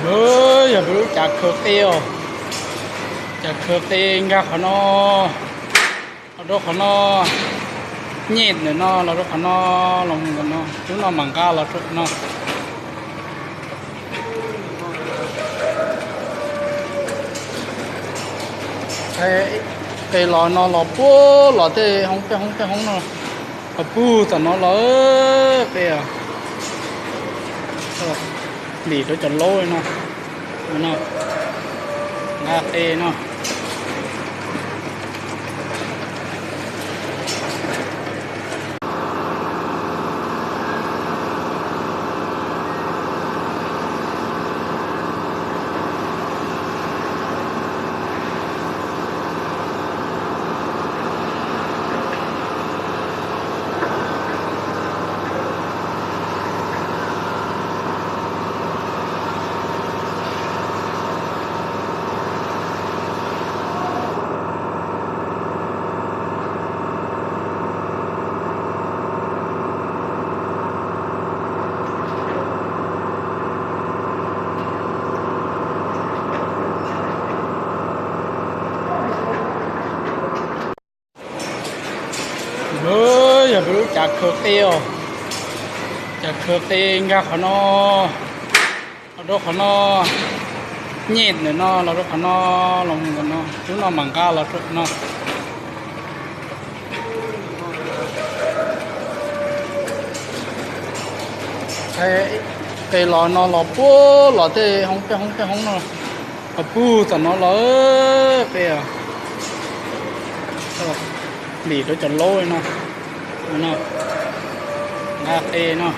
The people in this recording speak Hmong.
Yog peb lub cav khaws qe os, cav khaws qe nkag qhov no, los rau qhov no, nyem ntawm no los rau qhov no, los mus ntawm no, lub no mam nqa los rau qhov no. Qe los no los puag los tej hoob tej hoob tej hoob no, los puag tom no los qe, ntim rau cov laub no, nqa qe no. Yog peb lub cav khaws qe os, cav khaws qe nkag qhov no, los rau qhov no, nyem ntawm no los rau qhov no, los mus ntawm no, lub no mam nqa los rau qhov no. Qe los no los puag los tej hoob tej hoob tej hoob no, los puag tom no los qe, ntim rau cov laub no, nqa qe no.